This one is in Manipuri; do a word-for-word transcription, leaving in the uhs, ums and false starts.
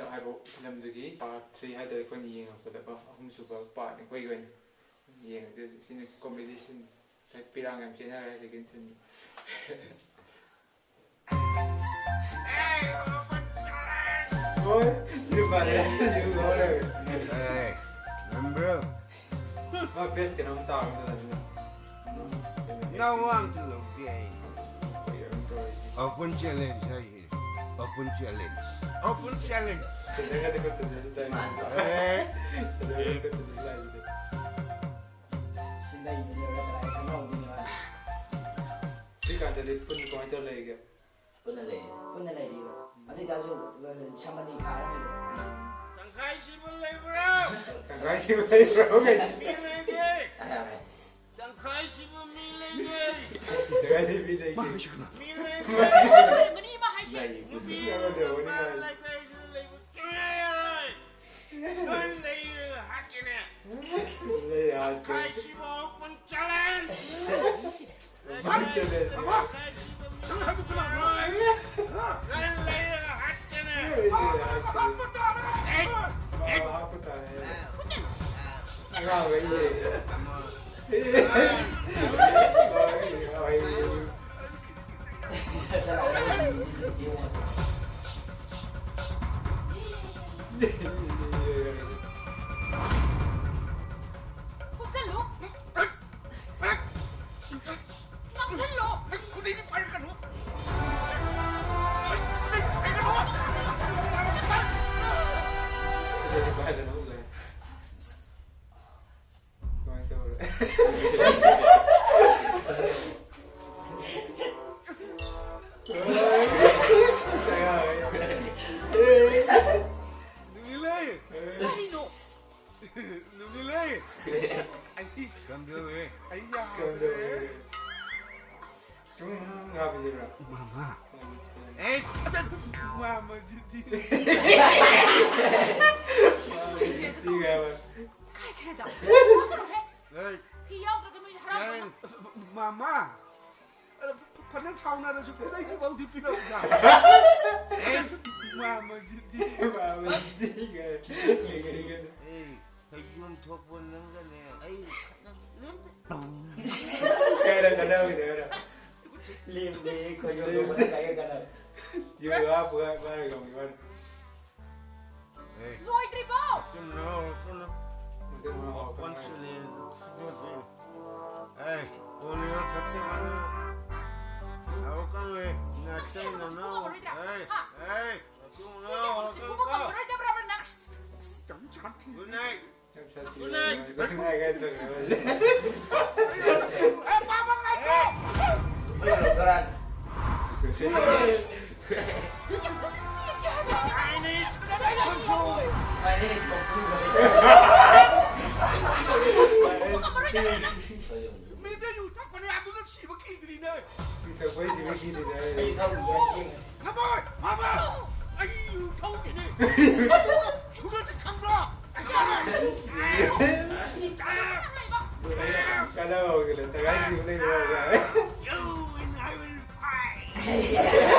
ꯍꯥꯏꯕ ꯐꯤꯂꯝꯗꯨꯒꯤ ꯄꯥꯔꯠ ꯊ꯭ꯔꯤ ꯍꯥꯏꯇꯥꯔꯦ, ꯑꯩꯈꯣꯏꯅ ꯌꯦꯡꯉꯛꯄꯗꯀꯣ, ꯑꯍꯨꯝꯁꯨꯕ ꯄꯥꯔꯠꯅꯤ ꯑꯩꯈꯣꯏꯒꯤ ꯑꯣꯏꯅ ꯌꯦꯡꯉꯁꯦ ꯍꯧꯖꯤꯛ꯫ ꯁꯤꯅ ꯀꯣꯃꯦꯗꯤ ꯁꯤꯟ ꯉꯁꯥꯏ ꯄꯤꯔꯥꯡ ꯌꯥꯝ ꯆꯦꯟꯅꯔꯦ ꯁꯦꯀꯦꯟ ꯁꯤꯟ꯫ ꯍꯣꯏ, ꯁꯤ ꯐꯔꯦ꯫ ꯁꯤ ꯐꯔꯦ꯫ Hey, remember? ꯃꯥ ꯐꯦꯁ ꯀꯩꯅꯣꯝ ꯇꯥꯕꯗꯨꯗ ꯑꯗꯨꯅ꯫ ꯅꯪ ꯋꯥ ꯑꯝꯇ ꯂꯧꯗꯦ ꯑꯩ꯫ Open challenge ꯍꯥꯏꯁꯤꯅꯤ꯫ Open challenge. Open challenge. ꯁꯦꯟꯗꯔꯒꯗꯤ ꯈꯨꯠꯇꯨꯗꯤ ꯑꯗꯨ ꯆꯪꯉꯦ꯫ ꯑꯦ, ꯁꯦꯟꯗꯔꯒꯗꯤ ꯈꯨꯠꯇꯨꯗꯤ ꯂꯥꯛꯏꯗꯨꯗꯤ꯫ ꯁꯤ ꯂꯩꯕꯅꯦꯕ ꯀꯗꯥꯏ ꯈꯪꯍꯧꯗꯣꯏꯅꯦꯕ꯫ ꯁꯤꯀꯥꯟꯗꯗꯤ ꯄꯨꯟꯅ ꯀꯃꯥꯏꯅ ꯇꯧꯔ ꯂꯩꯔꯤꯒꯦ? ꯄꯨꯟꯅ ꯂꯩꯌꯦ꯫ ꯄꯨꯟꯅ ꯂꯩꯔꯤꯕ꯫ ꯑꯗꯨ ꯑꯣꯏꯇꯥꯔꯁꯨ ꯁꯃꯅꯤ ꯈꯥꯔꯝꯃꯤꯗꯣ꯫ ꯇꯪꯈꯥꯏ ꯁꯤꯕ ꯂꯩꯕ꯭ꯔꯥ? ꯇꯪꯈꯥꯏ ꯁꯤꯕ ꯂꯩꯕ꯭ꯔꯣ? ꯃꯤ ꯂꯩꯒꯦ? ꯑꯩ ꯍꯥꯏꯔꯦ꯫ ꯇꯪꯈꯥꯏ ꯁꯤꯕ ꯃꯤ ꯂꯩꯒꯦ? ꯇꯪꯈꯥꯏ ꯁꯤꯕ ꯂꯩꯒꯦ? ꯃꯤ ꯃꯥ ꯂꯩꯒꯦ? ꯑꯣꯏꯔꯝꯒꯅꯤ ꯃꯥ ꯍꯥꯏꯁꯦ꯫ ꯂꯩꯌꯦ꯫ ꯅꯨꯄꯤ ꯌꯥꯎꯗꯦ, ꯅꯨꯄꯥ ꯋꯥꯔꯤ ꯂꯩꯀꯥꯏꯁꯨ ꯂꯩꯕ ꯆꯨꯝꯃꯦ ꯌꯥꯔꯣꯏ꯫ ꯅꯣꯏ ꯂꯩꯔꯒ ꯍꯥꯠꯀꯦꯅꯦ꯫ ꯂꯩ, ꯍꯥꯠꯀꯦ꯫ ꯇꯪꯈꯥꯏ ꯁꯤꯕ open challenge꯫ ꯐꯨꯖꯜꯂꯨ꯫ ꯅꯝꯁꯜꯂꯨ꯫ ꯅꯨꯃꯤꯠꯂꯩ! ꯀꯔꯤꯅꯣ? ꯅꯨꯃꯤꯠꯂꯩ! ꯑꯩ, ꯀꯝꯗꯧꯋꯦ? ꯑꯩ ꯌꯥꯗ꯭ꯔꯦ! ꯁꯨꯝ ꯉꯥꯡꯕꯤꯕ꯭ꯔꯥ? ꯃꯃꯥ꯫ ꯑꯦ! ꯃꯥꯃꯁꯤꯗꯤ! ꯍꯩꯇ꯭ꯔꯦꯗ ꯇꯧꯔꯤꯁꯦ꯫ ꯀꯥꯏꯈ꯭ꯔꯦꯗ꯫ ꯂꯥꯛꯀꯅꯨꯍꯦ꯫ ꯑꯦ! ꯐꯤ ꯌꯥꯎꯗ꯭ꯔꯒ ꯅꯣꯏꯅ ꯍꯔꯥꯎꯕ ꯃꯥꯃꯥ! ꯑꯗ ꯐ- ꯐꯅ ꯁꯥꯎꯅꯔꯁꯨ ꯈꯨꯗꯩꯁꯤꯐꯥꯎꯗꯤ ꯄꯤꯔꯛꯎꯗ꯫ ꯑꯦ, ꯃꯥꯃꯁꯤꯗꯤ꯫ ꯃꯥꯃꯁꯤꯗꯤ ꯀꯥꯏ꯫ ꯑꯦ, ꯐꯩꯖꯣꯝ ꯊꯣꯛꯄ ꯅꯪꯒꯅꯦ ꯑꯩ ꯈꯠꯅꯕ ꯂꯦꯝꯗꯦ꯫ ꯀꯥꯏꯗ ꯈꯠꯅꯕꯒꯤꯗ ꯈꯔ? ꯂꯦꯝꯗꯦ, ꯈꯣꯏꯖꯣꯝ ꯊꯣꯛꯄ ꯅꯪꯒ ꯈꯠꯅꯕ꯫ ꯌꯨ ꯍꯥꯞꯄꯒ ꯃꯥꯅ ꯉꯝꯈꯤꯕ ꯋꯥꯅꯤ꯫ ꯑꯦ, ꯂꯣꯏꯗ꯭ꯔꯤꯕꯣ? ꯃꯆꯤꯟ ꯃꯅꯥꯎ ꯍꯧꯔꯛꯀꯅꯨ꯫ ꯃꯆꯤꯟ ꯃꯅꯥꯎ ꯍꯧꯔꯛꯀꯅꯨ꯫ ꯄꯟꯆꯅꯦ꯫ ꯑꯦ, ꯄꯣꯂꯤꯑꯣ ꯊꯛꯇꯦ ꯃꯥꯅ꯫ ꯍꯧꯔꯛꯀꯅꯨ, ꯑꯦ꯫ ꯅꯆꯤꯟ ꯅꯅꯥꯎ꯫ ꯐꯨꯕ ꯉꯝꯃꯔꯣꯏꯗ꯭ꯔꯥ? ꯑꯦ, ꯍꯥ? ꯑꯦ, ꯃꯆꯤꯟ ꯁꯤ ꯃꯅꯥꯎ ꯊꯕꯛꯁꯦ ꯐꯨꯕ ꯍꯧꯔꯛꯀꯅꯨꯀꯣ꯫ ꯉꯝꯃꯔꯣꯏꯗꯕ꯭ꯔꯕ ꯅꯪ? Good night꯫ Good night꯫ ꯑꯦ, ꯄꯥꯕ ꯉꯥꯏꯈꯣ꯫ ꯃꯤꯗ ꯌꯨ ꯊꯛꯄꯅꯦ, ꯑꯗꯨꯅ ꯁꯤꯕ ꯀꯤꯗ꯭ꯔꯤꯅꯦ꯫ ꯅꯃꯣꯏ, ꯃꯥꯃ, ꯑꯩ ꯌꯨ ꯊꯛꯎꯒꯦꯅꯦ꯫ ꯑꯗꯨꯒ ꯐꯨꯅꯁꯤ ꯈꯪꯕ꯭ꯔꯣ? ꯀꯥꯟꯅꯕ ꯍꯧꯖꯤꯜꯂꯦ꯫ ꯇꯪꯈꯥꯏ ꯁꯤꯕ ꯂꯩꯕ ꯍꯧꯔꯦ꯫ You and I will fight.